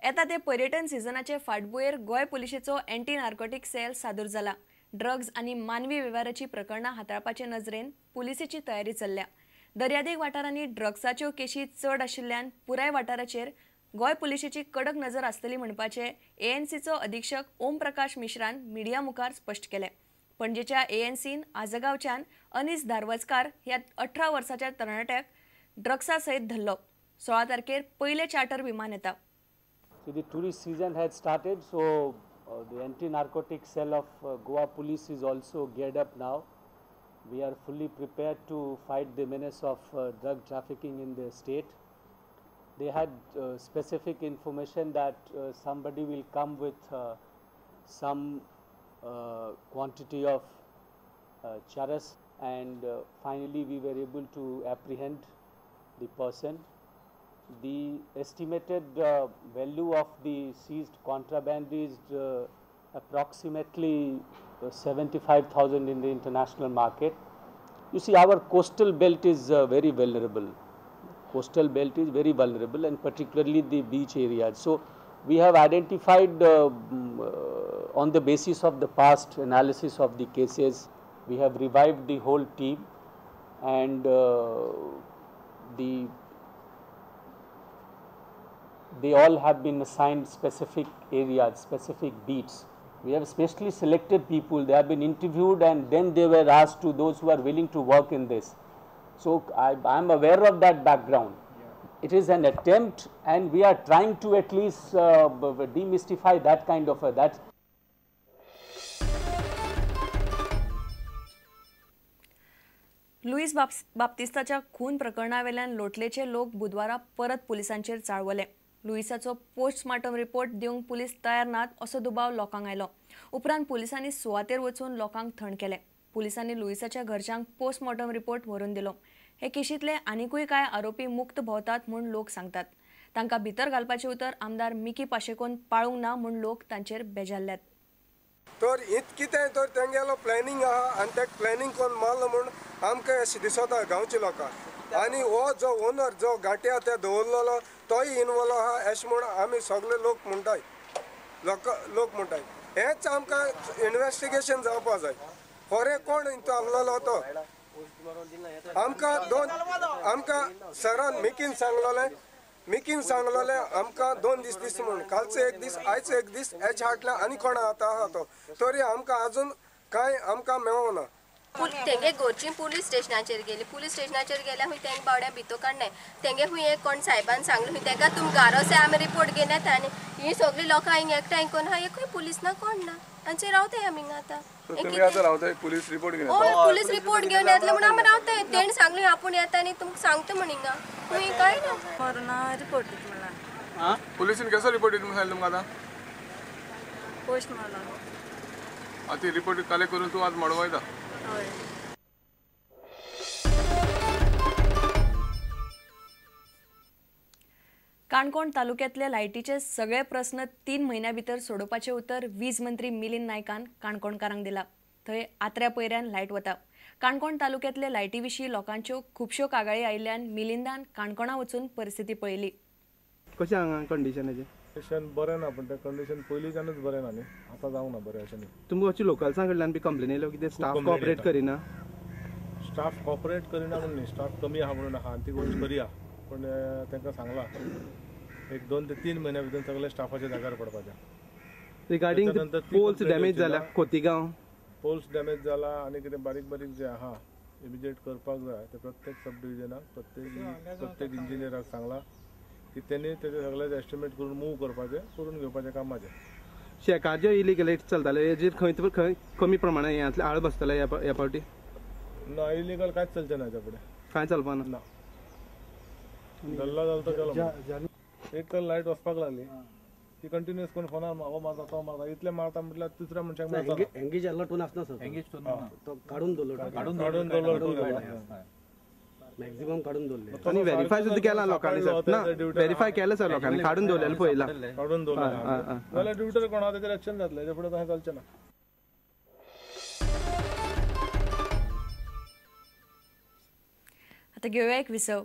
येता ते पर्यटन सिजनाचे फाटभुंयेर गोंय पुलिशेचो एंटी नार्कोटिक सेल सादूर जाला. ड्रग्ज आनी मानवी वेव्हाराची प्रकरणां हाताळपाचे नजरेन पुलिसेची तयारी चल्ल्या. दर्यादेग वाठारांनी ड्रग्साच्यो केशी चड आशिल्ल्यान पुराय वाठाराचेर गोंय पुलिशेची कडक नजर आसतली म्हणपाचें एएनसीचो अधीक्षक ओम प्रकाश मिश्रान मिडिया मुखार स्पश्ट केलें. पणजेच्या एएनसीन आजगांवच्यान अनीस धारवजकार ह्या 18 वर्साच्या तरणाट्याक ड्रग्सा सयत धरलो. 16 तारखेर पयलें चार्टर विमान येता. The tourist season has started, so the anti-narcotic cell of Goa Police is also geared up now. We are fully prepared to fight the menace of drug trafficking in the state. They had specific information that somebody will come with some quantity of charas, and finally we were able to apprehend the person. The estimated value of the seized contraband is approximately 75,000 in the international market. You see, our coastal belt is very vulnerable. Coastal belt is very vulnerable, and particularly the beach areas. So we have identified on the basis of the past analysis of the cases, we have revived the whole team, and they all have been assigned specific areas, specific beats. We have specially selected people, they have been interviewed, and then they were asked to those who are willing to work in this. So I am aware of that background. Yeah. It is an attempt, and we are trying to at least demystify that kind of a, that. Luis बाप्तिस्ताच्या खून प्रकरणावेल्यान लोटलेचे लोक बुधवारा परत पुलिसांचेर चाळवले. लुईसाचो postmortem report दिवंक police तयार नात असो दुबाव लोकांक आयलो. उपरांत पुलिसांनी सुवातेर वचून लोकांक थंड केले. पुलिसांनी लुईसाच्या घरच्यांक पोस्टमॉर्टम रिपोर्ट व्हरून दिलो. हे केशींतले आनिकूय कांय आरोपी मुक्त भोंवतात म्हूण लोक सांगतात. तांकां भितर घालपाचें उतर आमदार मिकी पाशेकोन पाळूंक ना म्हूण लोक तांचेर बेजारल्यात. तर इत कितें तर तेंगेलो प्लॅनिंग आहा आनी ते प्लॅनिंग कोन्न मारलो म्हूण आमकां अशें दिसता गांवच्या लोकांक. आनी हो जो ओनर जो गांठ्या ते दवरलेलो तोय इनवॉल्व आहा अशें म्हूण आमी सगळे लोक म्हणटाय, लोक म्हणटाय. हेंच आमकां इन्वेस्टिगेशन जावपा जाय. खरें कोण हितून आहलेलो तो आमकां दोन आमकां सरान मिकीन सांगलेलें, मिकीन सांगलेलें आमकां 2 दीस दीस म्हूण. कालचो एक दीस, आयचो एक दीस, हेच्या फाटल्यान आनी कोण आतां आहा तो तरी आमकां आजून कांय आमकां मेळना. तेंगे घरची पुलीस स्टेशनाचेर गेली. पुलीस स्टेशनाचेर गेल्या खूंय तेंगे बावड्या भितर काडनाय. तेंगे खूंय एक कोण सायबान सांगलें खूंय तेका तुम घारोसे आमी रिपोर्ट घेवन येता. आनी ही सगळीं लोकां हिंग एकठांय करून आहा, एकूय पुलीस ना कोण ना. आनी रावताय आमी हिंगा आतां. पुलीस रिपोर्ट घेवन हय, पुलीस रिपोर्ट घेवन येतले म्हणून आमी रावताय. तेणें सांगलें आपूण येता आनी तुमकां सांगता म्हण हिंगा खूंय काय ना. मरना रिपोर्ट दिता म्हणला. पुलिसीन कसो रिपोर्ट दिता म्हणून सांगलें तुमकां आतां? पोस्टमॉर्टम. आतां रिपोर्ट कलेक्ट करून तूं आज मडगांव वयता. काणकोण तालुक्यातले लायटीचे सगळे प्रस्न 3 म्हयन्या भितर सोडोवपाचें उतर वीज मंत्री मिलिंद नायकान काणकोणकारांक दिला. थंय आत्र्या पयऱ्यान लायट वता. काणकोण तालुक्यातले लायटी विशीं लोकांच्यो खुबश्यो कागाळी आयिल्ल्यान मिलिंदान काणकोणा वचून परिस्थिती पळयली. कशें हांगा कंडिशन हेजें? कंडिशन बरें ना, पण तें कंडिशन पयलींच्यानूच बरें ना न्ही, आतां जावंक ना बरें अशें न्ही. तुमकां अशें लोकल्सां कडल्यान बी कंप्लेन येयल्यो कितें स्टाफ कॉपरेट करिना? स्टाफ कॉपरेट करिना म्हणून न्ही, स्टाफ कमी आहा म्हणून आहा आनी ती गोश्ट बरी आहा, पूण तांकां सांगलां एक 2 ते 3 म्हयन्या भितर सगळे स्टाफाच्या जाग्यार पडपाचें. रिगार्डींग पोल्स डॅमेज जाला, खोतीगांव पोल्स डॅमेज जाला आनी कितें बारीक बारीक जें आहा इमिजिएट करपाक जाय ते प्रत्येक सब डिविजनाक प्रत्येक इंजिनियराक सांगलां की तेणी तेजे सगळे एस्टिमेट करून मूव करपाचें, करून घेवपाचें कामाचें. शेकाचे इलिगल चलताले हेजेर खंय खंय कमी प्रमाणान हें आळ बसतले ह्या फावटी? ना, इलिगल कांयच चलचें ना हेच्या फुडें. कांय चलपा ना? गल्ला जालो तो गेलो. एक तर लायट वचपाक लागली ती कंटिन्युअस कोण फोनार हो मारता तो मारता, इतले मारता म्हटल्यार दुसऱ्या मनशाक मारता. एंगेज अलर्ट आसना सर, एंगेज तो काडून दवरलो, काडून दवरलो, मॅक्झिमम काडून दवरले. आनी व्हेरीफाय सुद्दां केला लोकांनी सर? ना, व्हेरीफाय केलें सर लोकांनी, काडून दवरलेलें पळयलां. काडून दवरलें जाल्यार ड्युटर कोण आहा तेचेर एक्शन जातलें, हेच्या फुडें तशें चलचें ना. आतां घेवया एक विसव.